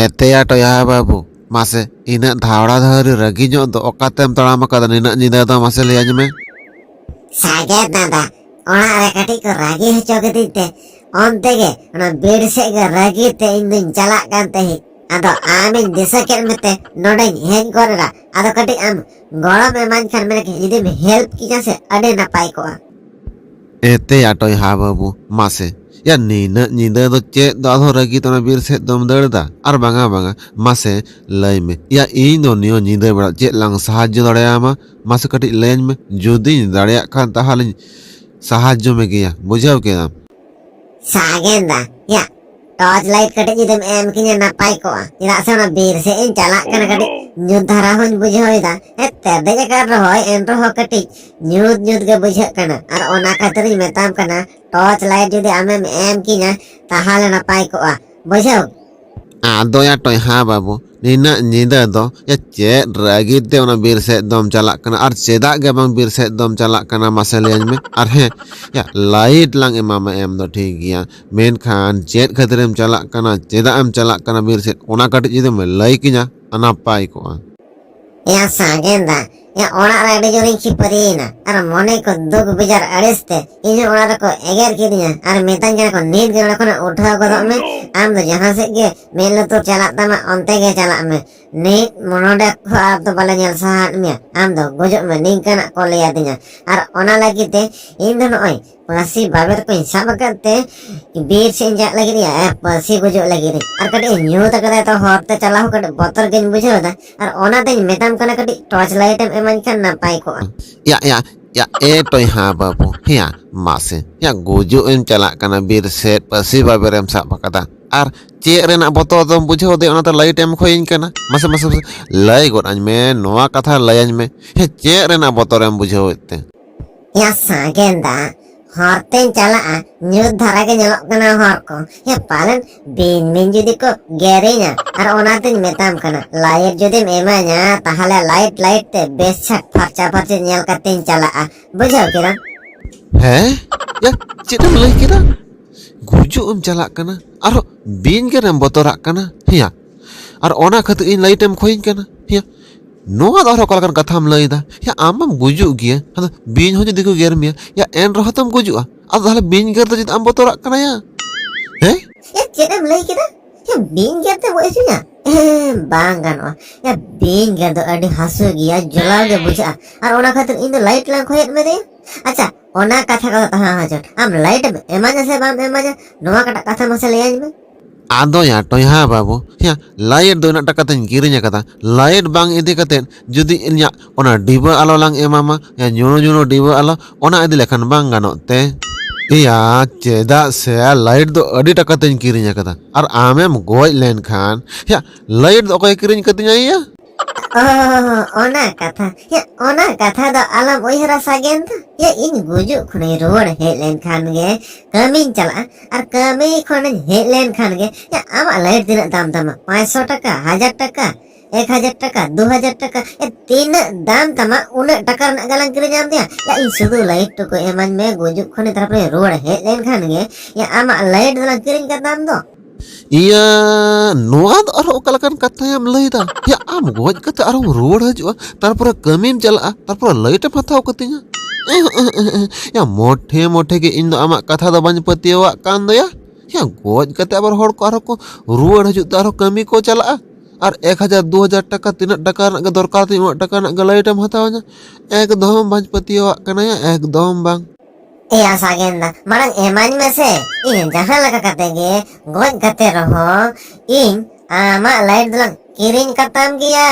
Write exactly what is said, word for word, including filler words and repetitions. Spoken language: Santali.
ᱮᱛᱮᱭᱟ ᱴᱚᱭᱦᱟ ᱵᱟᱹᱵᱩ, ᱢᱟᱥᱮ ᱤᱱᱟᱹᱜ ᱫᱷᱟᱣᱲᱟ ᱫᱷᱟᱹᱣᱨᱤ ᱨᱟᱹᱜᱤ ᱧᱚᱜ ᱫᱚ ᱚᱠᱟᱛᱮᱢ ᱛᱟᱲᱟᱢ ᱟᱠᱟᱫᱟ ᱱᱤᱱᱟᱹᱜ ᱧᱤᱫᱟᱹ ᱫᱚ? ᱢᱟᱥᱮ ᱞᱟᱹᱭᱟᱹᱧ ᱢᱮ᱾ ᱥᱟᱜᱮᱱ ᱫᱟᱫᱟ, ᱚᱲᱟᱜ ᱨᱮ ᱠᱟᱹᱴᱤᱡ ᱠᱚ ᱨᱟᱹᱜᱤ ᱦᱚᱪᱚ ᱠᱤᱫᱤᱧ ᱛᱮ, ᱚᱱᱛᱮ ᱜᱮ ᱚᱱᱟ ᱵᱤᱨ ᱥᱮᱫ ᱜᱮ ᱨᱟᱹᱜᱤ ᱛᱮ ᱤᱧ ᱫᱩᱧ ᱪᱟᱞᱟᱜ ᱠᱟᱱ ᱛᱟᱦᱮᱸᱫ᱾ ᱟᱫᱚ ᱟᱢᱤᱧ ᱫᱤᱥᱟᱹ ᱠᱮᱫ ᱢᱮᱛᱮ ᱱᱚᱰᱮᱧ ᱦᱮᱡ ᱜᱚᱫ ᱮᱱᱟ᱾ ᱟᱫᱚ ᱠᱟᱹᱴᱤᱡ ᱟᱢ ᱜᱚᱲᱚᱢ ᱮᱢᱟᱹᱧ ᱠᱷᱟᱱ, ᱢᱮᱱ ᱡᱩᱫᱤᱢ ᱦᱮᱞᱯ ᱠᱤᱧᱟ ᱥᱮ, ᱟᱹᱰᱤ ᱱᱟᱯᱟᱭ ᱠᱚᱜᱼᱟ᱾ ᱮᱛᱮᱭᱟ ᱴᱚᱭᱦᱟ ᱵᱟᱹᱵᱩ, ᱢᱟᱥᱮ, ᱭᱟ ᱱᱤᱱᱟᱹᱜ ᱧᱤᱫᱟᱹ ᱫᱚ ᱪᱮᱫ ᱫᱚ ᱟᱫᱚ ᱨᱟᱹᱜᱤ ᱛᱮ ᱚᱱᱟ ᱵᱤᱨ ᱥᱮᱫ ᱫᱚᱢ ᱫᱟᱹᱲ ᱮᱫᱟ? ᱟᱨ ᱵᱟᱝᱟ ᱵᱟᱝᱟ, ᱢᱟᱥᱮ ᱞᱟᱹᱭ ᱢᱮ, ᱭᱟ ᱤᱧ ᱫᱚ ᱱᱤᱭᱟᱹ ᱧᱤᱫᱟᱹ ᱵᱮᱲᱟ ᱪᱮᱫ ᱞᱟᱝ ᱥᱟᱦᱟᱡᱽᱡᱚ ᱫᱟᱲᱮᱭᱟᱢᱟ? ᱢᱟᱥᱮ ᱠᱟᱹᱴᱤᱡ ᱞᱟᱹᱭᱟᱹᱧ ᱢᱮ, ᱡᱩᱫᱤᱧ ᱫᱟᱲᱮᱭᱟᱜ ᱠᱷᱟᱱ ᱛᱟᱦᱚᱞᱮᱧ ᱥᱟᱦᱟᱡᱽᱡᱚ ᱢᱮᱜᱮᱭᱟ, ᱵᱩᱡᱷᱟᱹᱣ ᱠᱮᱫᱟᱢ? ᱥᱟᱜᱮᱱ ᱫᱟ, ᱭᱟ ᱴᱚᱨᱪ ᱞᱟᱭᱤᱴ ᱠᱟᱹᱴᱤᱡ ᱡᱩᱫᱤᱢ ᱮᱢ ᱠᱤᱧᱟ ᱱᱟᱯᱟᱭ ᱠᱚᱜᱼᱟ, ᱪᱮᱫᱟᱜ ᱥᱮ ᱚᱱᱟ ᱵᱤᱨ ᱥᱮᱫ ᱤᱧ ᱪᱟᱞᱟᱜ ᱠᱟᱱᱟ, ᱠᱟᱹᱴᱤᱡ ᱧᱩᱛ ᱫᱷᱟᱨᱟ ᱦᱚᱸᱧ ᱵᱩᱡᱷᱟᱹᱣ ᱮᱫᱟ᱾ ᱦᱮᱸ, ᱛᱮᱨᱫᱮᱡ ᱟᱠᱟᱱ ᱨᱮᱦᱚᱸᱭ ᱮᱱ ᱨᱮᱦᱚᱸ ᱠᱟᱹᱴᱤᱡ ᱧᱩᱛ ᱧᱩᱛ ᱜᱮ ᱵᱩᱡᱷᱟᱹᱜ ᱠᱟᱱᱟ, ᱟᱨ ᱚᱱᱟ ᱠᱷᱟᱹᱛᱤᱨᱤᱧ ᱢᱮᱛᱟᱢ ᱠᱟᱱᱟ ᱴᱚᱨᱪ ᱞᱟᱭᱤᱴ ᱡᱩᱫᱤ ᱟᱢᱮᱢ ᱮᱢ ᱠᱤᱧᱟ ᱛᱟᱦᱚᱞᱮ ᱱᱟᱯᱟᱭ ᱠᱚᱜᱼᱟ, ᱵᱩᱡᱷᱟᱹᱣ? ᱟᱫᱚ ᱭᱟ ᱴᱚᱭᱦᱟ ᱵᱟᱹᱵᱩ, ᱱᱤᱱᱟᱹᱜ ᱧᱤᱫᱟᱹ ᱫᱚ ᱭᱟ ᱪᱮᱫ ᱨᱟᱹᱜᱤ ᱛᱮ ᱚᱱᱟ ᱵᱤᱨ ᱥᱮᱫ ᱫᱚᱢ ᱪᱟᱞᱟᱜ ᱠᱟᱱᱟ? ᱟᱨ ᱪᱮᱫᱟᱜ ᱜᱮ ᱵᱟᱝ ᱵᱤᱨ ᱥᱮᱫ ᱫᱚᱢ ᱪᱟᱞᱟᱜ ᱠᱟᱱᱟ ᱢᱟᱥᱮ ᱞᱟᱹᱭᱟᱹᱧ ᱢᱮ? ᱟᱨ ᱦᱮᱸ, ᱭᱟ ᱞᱟᱭᱤᱴ ᱞᱟᱝ ᱮᱢᱟᱢᱟ ᱮᱢ ᱫᱚ ᱴᱷᱤᱠ ᱜᱮᱭᱟ, ᱢᱮᱱᱠᱷᱟᱱ ᱪᱮᱫ ᱠᱷᱟᱹᱛᱤᱨᱮᱢ ᱪᱟᱞᱟᱜ ᱠᱟᱱᱟ, ᱪᱮᱫᱟᱜ ᱮᱢ ᱪᱟᱞᱟᱜ ᱠᱟᱱᱟ ᱵᱤᱨ ᱥᱮᱫ, ᱚᱱᱟ ᱠᱟᱹᱴᱤᱡ ᱡᱩᱫᱤᱢ ᱞᱟᱹᱭ ᱠᱤᱧᱟ ᱱᱟᱯᱟᱭ ᱠᱚᱜᱼᱟ᱾ ᱭᱟ ᱥᱟᱜᱮᱱ ᱫᱟ, ᱭᱟ ᱚᱲᱟᱜ ᱨᱮ ᱟᱹᱰᱤ ᱡᱳᱨᱤᱧ ᱠᱷᱤᱯᱟᱹᱨᱤᱭᱮᱱᱟ ᱟᱨ ᱢᱚᱱᱮ ᱠᱚ ᱫᱩᱠ ᱵᱮᱡᱟᱨ ᱟᱹᱲᱤᱥ ᱛᱮ ᱤᱧ ᱦᱚᱸ ᱚᱲᱟᱜ ᱨᱮᱠᱚ ᱮᱜᱮᱨ ᱠᱤᱫᱤᱧᱟ ᱟᱨ ᱢᱮᱛᱟᱧ ᱠᱟᱱᱟ ᱠᱚ, "ᱱᱤᱛ ᱜᱮ ᱱᱚᱰᱮ ᱠᱷᱚᱱᱟᱜ ᱩᱴᱷᱟᱹᱣ ᱜᱚᱫᱚᱜ ᱢᱮ, ᱟᱢ ᱫᱚ ᱡᱟᱦᱟᱸ ᱥᱮᱫ ᱜᱮ ᱢᱮᱫ ᱞᱩᱛᱩᱨ ᱪᱟᱞᱟᱜ ᱛᱟᱢᱟ ᱚᱱᱛᱮ ᱜᱮ ᱪᱟᱞᱟᱜ ᱢᱮ, ᱱᱤᱛ ᱱᱚᱰᱮ ᱠᱷᱚᱱ ᱟᱨ ᱫᱚ ᱵᱟᱞᱮ ᱧᱮᱞ ᱥᱟᱦᱟᱣᱮᱫ ᱢᱮᱭᱟ, ᱟᱢ ᱫᱚ ᱜᱩᱡᱩᱜ ᱢᱮ", ᱱᱤᱝᱠᱟᱱᱟᱜ ᱠᱚ ᱞᱟᱹᱭ ᱟᱹᱫᱤᱧᱟ᱾ ᱟᱨ ᱚᱱᱟ ᱞᱟᱹᱜᱤᱫ ᱛᱮ ᱤᱧ ᱫᱚ ᱱᱚᱜᱼᱚᱭ ᱯᱟᱹᱥᱤ ᱵᱟᱵᱮᱨ ᱠᱚᱧ ᱥᱟᱵ ᱟᱠᱟᱫ ᱛᱮ ᱵᱤᱨ ᱥᱮᱫ ᱤᱧ ᱪᱟᱞᱟᱜ ᱞᱟᱹᱜᱤᱫ, ᱭᱟ ᱯᱟᱹᱥᱤ ᱜᱩᱡᱩᱜ ᱞᱟᱹᱜᱤᱫ ᱤᱧ᱾ ᱟᱨ ᱠᱟᱹᱴᱤᱡ ᱤᱧ ᱧᱩᱛ ᱟᱠᱟᱫᱟ ᱛᱚ, ᱦᱚᱨ ᱛᱮ ᱪᱟᱞᱟᱣ ᱦᱚᱸ ᱠᱟᱹᱴᱤᱡ ᱵᱚᱛᱚᱨ ᱜᱤᱧ ᱵᱩᱡᱷᱟᱹᱣ ᱮᱫᱟ᱾ ᱟᱨ ᱚᱱᱟᱛᱮᱧ ᱢᱮᱛᱟᱢ ᱠᱟᱱᱟ, ᱠᱟᱹᱴᱤᱡ ᱴᱚᱨᱪ ᱞᱟᱭᱤᱴ ᱮᱢ ᱮᱢᱟᱹᱧ ᱠᱷᱟᱱ ᱱᱟᱯᱟᱭ ᱠᱚᱜᱼᱟ᱾ ᱭᱟ, ᱭᱟ, ᱭᱟ, ᱮ ᱴᱚᱭᱦᱟ ᱵᱟᱹᱵᱩ, ᱦᱮᱸᱭᱟ, ᱢᱟᱥᱮ, ᱭᱟ ᱜᱩᱡᱩᱜ ᱮᱢ ᱪᱟᱞᱟᱜ ᱠᱟᱱᱟ ᱵᱤᱨ ᱥᱮᱫ, ᱯᱟᱹᱥᱤ ᱵᱟᱵᱮᱨ ᱮᱢ ᱥᱟᱵ ᱟᱠᱟᱫᱟ, ᱟᱨ ᱪᱮᱫ ᱨᱮᱱᱟᱜ ᱵᱚᱛᱚᱨ ᱫᱚᱢ ᱵᱩᱡᱷᱟᱹᱣ ᱫᱮ? ᱚᱱᱟᱛᱮ ᱞᱟᱭᱤᱴ ᱮᱢ ᱠᱷᱚᱭᱤᱧ ᱠᱟᱱᱟ᱾ ᱢᱟᱥᱮ, ᱢᱟᱥᱮ, ᱢᱟᱥᱮ, ᱞᱟᱹᱭ ᱜᱚᱫ ᱟᱹᱧ ᱢᱮ, ᱱᱚᱣᱟ ᱠᱟᱛᱷᱟ ᱞᱟᱹᱭᱟᱹᱧ ᱢᱮ, ᱦᱮᱸ, ᱪᱮᱫ ᱨᱮᱱᱟᱜ ᱵᱚᱛᱚᱨ ᱮᱢ ᱵᱩᱡᱷᱟᱹᱣᱮᱫ ᱛᱮ? ᱭᱟ ᱥᱟᱜᱮᱱ ᱫᱟ, ᱦᱚᱨ ᱛᱮᱧ ᱪᱟᱞᱟᱜᱼᱟ, ᱧᱩᱛ ᱫᱷᱟᱨᱟ ᱜᱮ ᱧᱮᱞᱚᱜ ᱠᱟᱱᱟ ᱦᱚᱨ ᱠᱚ᱾ ᱭᱟ ᱯᱟᱞᱮᱱ ᱵᱤᱧ ᱢᱤᱧ ᱡᱩᱫᱤ ᱠᱚ ᱜᱮᱨᱤᱧᱟ, ᱟᱨ ᱚᱱᱟᱛᱮᱧ ᱢᱮᱛᱟᱢ ᱠᱟᱱᱟ, ᱞᱟᱭᱤᱴ ᱡᱩᱫᱤᱢ ᱮᱢᱟᱹᱧᱟ, ᱛᱟᱦᱚᱞᱮ ᱞᱟᱭᱤᱴ ᱞᱟᱭᱤᱴ ᱛᱮ ᱵᱮᱥ ᱪᱷᱟᱴ ᱯᱷᱟᱨᱪᱟ ᱯᱷᱟᱨᱪᱤ ᱧᱮᱞ ᱠᱟᱛᱮᱧ ᱪᱟᱞᱟᱜᱼᱟ, ᱵᱩᱡᱷᱟᱹᱣ ᱠᱮᱫᱟᱢ? ᱦᱮᱸ? ᱭᱟ, ᱪᱮᱫ ᱮᱢ ᱞᱟᱹᱭ ᱠᱮᱫᱟ? ᱜᱩᱡᱩᱜ ᱮᱢ ᱪᱟᱞᱟᱜ ᱠᱟᱱᱟ, ᱟᱨᱦᱚᱸ ᱵᱤᱧ ᱜᱮᱨᱮᱢ ᱵᱚᱛᱚᱨᱟᱜ ᱠᱟᱱᱟ? ᱦᱮᱸᱭᱟ, ᱟᱨ ᱚᱱᱟ ᱠᱷᱟᱹᱛᱤᱨ ᱤᱧ ᱞᱟᱭᱤᱴ ᱮᱢ ᱠᱷᱚᱭᱤᱧ ᱠᱟᱱᱟ᱾ ᱭᱟ, ᱱᱚᱣᱟ ᱫᱚ ᱟᱨᱦᱚᱸ ᱚᱠᱟ ᱞᱮᱠᱟᱱ ᱠᱟᱛᱷᱟᱢ ᱞᱟᱹᱭ ᱮᱫᱟ? ᱭᱟ, ᱟᱢ ᱢᱟᱢ ᱜᱩᱡᱩᱜ ᱜᱮᱭᱟ, ᱟᱫᱚ ᱵᱤᱧ ᱦᱚᱸ ᱡᱩᱫᱤ ᱠᱚ ᱜᱮᱨ ᱢᱮᱭᱟ, ᱭᱟ, ᱮᱱ ᱨᱮᱦᱚᱸ ᱛᱚᱢ ᱜᱩᱡᱩᱜᱼᱟ᱾ ᱟᱫᱚ ᱛᱟᱦᱞᱮ ᱵᱤᱧ ᱜᱮᱨ ᱫᱚ ᱪᱮᱫᱟᱜ ᱮᱢ ᱵᱚᱛᱚᱨᱟᱜ ᱠᱟᱱᱟ ᱭᱟ? ᱦᱮᱸ? ᱭᱟ, ᱪᱮᱫ ᱮᱢ ᱞᱟᱹᱭ ᱠᱮᱫᱟ? ᱭᱟ, ᱵᱤᱧ ᱜᱮᱨ ᱛᱮ ᱜᱚᱡ ᱦᱚᱪᱚᱧᱟ? ᱮ, ᱵᱟᱝ ᱜᱟᱱᱚᱜᱼᱟ᱾ ᱭᱟ, ᱵᱤᱧ ᱜᱮᱨ ᱫᱚ ᱟᱹᱰᱤ ᱦᱟᱹᱥᱩ ᱜᱮᱭᱟ, ᱡᱚᱞᱟᱣ ᱜᱮ ᱵᱩᱡᱷᱟᱹᱜᱼᱟ᱾ ᱟᱨ ᱚᱱᱟ ᱠᱷᱟᱹᱛᱤᱨ ᱤᱧ ᱫᱚ ᱞᱟᱭᱤᱴ ᱞᱟᱝ ᱠᱷᱚᱭᱮᱫ ᱢᱮ ᱫᱚᱭᱟ᱾ ᱟᱪᱪᱷᱟ, ᱚᱱᱟ ᱠᱟᱛᱷᱟ ᱠᱚᱫᱚ ᱛᱟᱦᱮᱸ ᱦᱚᱪᱚᱱ᱾ ᱟᱢ ᱞᱟᱭᱤᱴ ᱮᱢ ᱮᱢᱟᱧᱟ ᱥᱮ ᱵᱟᱢ ᱮᱢᱟᱧᱟ, ᱱᱚᱣᱟ ᱠᱟᱴᱟᱜ ᱠᱟᱛᱷᱟ ᱢᱟᱥᱮ ᱞᱟᱹᱭᱟᱹᱧ ᱢᱮ᱾ ᱟᱫᱚ ᱭᱟ ᱴᱚᱭᱦᱟ ᱵᱟᱹᱵᱩ, ᱭᱟ, ᱞᱟᱭᱤᱴ ᱫᱚ ᱩᱱᱟᱹᱜ ᱴᱟᱠᱟ ᱛᱮᱧ ᱠᱤᱨᱤᱧ ᱟᱠᱟᱫᱟ᱾ ᱞᱟᱭᱤᱴ ᱵᱟᱝ ᱤᱫᱤ ᱠᱟᱛᱮᱫ ᱡᱩᱫᱤ ᱤᱧᱟᱜ ᱚᱱᱟ ᱰᱤᱵᱟᱹ ᱟᱞᱚ ᱞᱟᱝ ᱮᱢᱟᱢᱟ, ᱭᱟ, ᱧᱩᱬᱩ ᱧᱩᱬᱩ ᱰᱤᱵᱟᱹ ᱟᱞᱚ, ᱚᱱᱟ ᱤᱫᱤ ᱞᱮᱠᱷᱟᱱ ᱵᱟᱝ ᱜᱟᱱᱚᱜ ᱛᱮ? ᱭᱟ, ᱪᱮᱫᱟᱜ ᱥᱮ ᱞᱟᱭᱤᱴ ᱫᱚ ᱟᱹᱰᱤ ᱴᱟᱠᱟ ᱛᱮᱧ ᱠᱤᱨᱤᱧ ᱟᱠᱟᱫᱟ, ᱟᱨ ᱟᱢᱮᱢ ᱜᱚᱡ ᱞᱮᱱᱠᱷᱟᱱ, ᱭᱟ, ᱞᱟᱭᱤᱴ ᱫᱚ ᱚᱠᱚᱭ ᱠᱤᱨᱤᱧ ᱠᱟᱹᱛᱤᱧᱟ ᱭᱟ? ᱚ, ᱚᱱᱟ ᱠᱟᱛᱷᱟ᱾ ᱭᱟ, ᱚᱱᱟ ᱠᱟᱛᱷᱟ ᱫᱚ ᱟᱞᱚᱢ ᱩᱭᱦᱟᱹᱨᱟ ᱥᱟᱜᱮᱱ ᱫᱟ᱾ ᱭᱟ, ᱤᱧ ᱜᱩᱡᱩᱜ ᱠᱷᱚᱱᱤᱧ ᱨᱩᱣᱟᱹᱲ ᱦᱮᱡ ᱞᱮᱱᱠᱷᱟᱱ ᱜᱮ, ᱠᱟᱹᱢᱤᱧ ᱪᱟᱞᱟᱜᱼᱟ, ᱟᱨ ᱠᱟᱹᱢᱤ ᱠᱷᱚᱱᱤᱧ ᱦᱮᱡ ᱞᱮᱱᱠᱷᱟᱱ ᱜᱮ, ᱭᱟ, ᱟᱢᱟᱜ ᱞᱟᱭᱤᱴ ᱛᱤᱱᱟᱹᱜ ᱫᱟᱢ ᱛᱟᱢᱟ? ᱯᱟᱸᱪᱥᱚ ᱴᱟᱠᱟ, ᱦᱟᱡᱟᱨ ᱴᱟᱠᱟ, ᱮᱠ ᱦᱟᱡᱟᱨ ᱴᱟᱠᱟ, ᱫᱩ ᱦᱟᱡᱟᱨ ᱴᱟᱠᱟ, ᱮ, ᱛᱤᱱᱟᱹᱜ ᱫᱟᱢ ᱛᱟᱢᱟ, ᱩᱱᱟᱹᱜ ᱴᱟᱠᱟ ᱨᱮᱱᱟᱜ ᱜᱮᱞᱟᱝ ᱠᱤᱨᱤᱧ ᱧᱟᱢ ᱛᱮᱭᱟ᱾ ᱭᱟ, ᱤᱧ ᱥᱩᱫᱷᱩ ᱞᱟᱭᱤᱴ ᱴᱩᱠᱩ ᱮᱢᱟᱹᱧ ᱢᱮ, ᱜᱩᱡᱩᱜ ᱠᱷᱚᱱᱤᱧ ᱛᱟᱨᱯᱚᱨᱮ ᱨᱩᱣᱟᱹᱲ ᱦᱮᱡ ᱞᱮᱱᱠᱷᱟᱱ ᱜᱮ, ᱭᱟ, ᱟᱢᱟᱜ ᱞᱟᱭᱤᱴ ᱫᱚᱞᱟᱝ ᱠᱤᱨᱤᱧ ᱠᱟᱛᱟᱢ ᱫᱚ᱾ ᱤᱭᱟᱹ, ᱱᱚᱣᱟ ᱫᱚ ᱟᱨᱦᱚᱸ ᱚᱠᱟ ᱞᱮᱠᱟᱱ ᱠᱟᱛᱷᱟᱭᱟᱢ ᱞᱟᱹᱭ ᱫᱟ? ᱭᱟ, ᱟᱢ ᱜᱚᱡ ᱠᱟᱛᱮ ᱟᱨᱦᱚᱸᱢ ᱨᱩᱣᱟᱹᱲ ᱦᱤᱡᱩᱜᱼᱟ, ᱛᱟᱨᱯᱚᱨᱮ ᱠᱟᱹᱢᱤᱢ ᱪᱟᱞᱟᱜᱼᱟ, ᱛᱟᱨᱯᱚᱨᱮ ᱞᱟᱭᱤᱴ ᱮᱢ ᱦᱟᱛᱟᱣ ᱠᱟᱹᱛᱤᱧᱟ? ᱮᱦ, ᱮᱦ, ᱮᱦ, ᱮᱦ᱾ ᱭᱟ, ᱢᱚᱴᱷᱮ ᱢᱚᱴᱷᱮ ᱜᱮ ᱤᱧ ᱫᱚ ᱟᱢᱟᱜ ᱠᱟᱛᱷᱟ ᱫᱚ ᱵᱟᱹᱧ ᱯᱟᱹᱛᱭᱟᱹᱣᱟᱜ ᱠᱟᱱ ᱫᱚᱭᱟ᱾ ᱭᱟ, ᱜᱚᱡ ᱠᱟᱛᱮ ᱟᱵᱟᱨ ᱦᱚᱲ ᱠᱚ ᱟᱨᱦᱚᱸ ᱠᱚ ᱨᱩᱣᱟᱹᱲ ᱦᱤᱡᱩᱜ ᱛᱮ ᱟᱨᱦᱚᱸ ᱠᱟᱹᱢᱤ ᱠᱚ ᱪᱟᱞᱟᱜᱼᱟ᱾ ᱟᱨ ᱮᱠ ᱦᱟᱡᱟᱨ, ᱫᱩ ᱦᱟᱡᱟᱨ ᱴᱟᱠᱟ, ᱛᱤᱱᱟᱹᱜ ᱴᱟᱠᱟ ᱨᱮᱱᱟᱜ ᱜᱮ ᱫᱚᱨᱠᱟᱨ ᱛᱤᱧ, ᱩᱱᱟᱹᱜ ᱴᱟᱠᱟ ᱨᱮᱱᱟᱜ ᱜᱮ ᱞᱟᱭᱤᱴ ᱮᱢ ᱦᱟᱛᱟᱣᱟᱹᱧᱟ? ᱮᱠᱫᱚᱢ ᱵᱟᱹᱧ ᱯᱟᱹᱛᱭᱟᱹᱣᱟᱜ ᱠᱟᱱᱟ ᱭᱟ, ᱮᱠᱫᱚᱢ ᱵᱟᱝ᱾ ᱮᱭᱟ ᱥᱟᱜᱮᱱ ᱫᱟ, ᱢᱟᱲᱟᱝ ᱮᱢᱟᱹᱧ ᱢᱮᱥᱮ, ᱤᱧ ᱡᱟᱦᱟᱸ ᱞᱮᱠᱟ ᱠᱟᱛᱮ ᱜᱮ ᱜᱚᱡ ᱠᱟᱛᱮ ᱨᱮᱦᱚᱸ ᱤᱧ ᱟᱢᱟᱜ ᱞᱟᱭᱤᱴ ᱫᱚᱞᱟᱝ ᱠᱤᱨᱤᱧ ᱠᱟᱛᱟᱢ ᱜᱮᱭᱟ᱾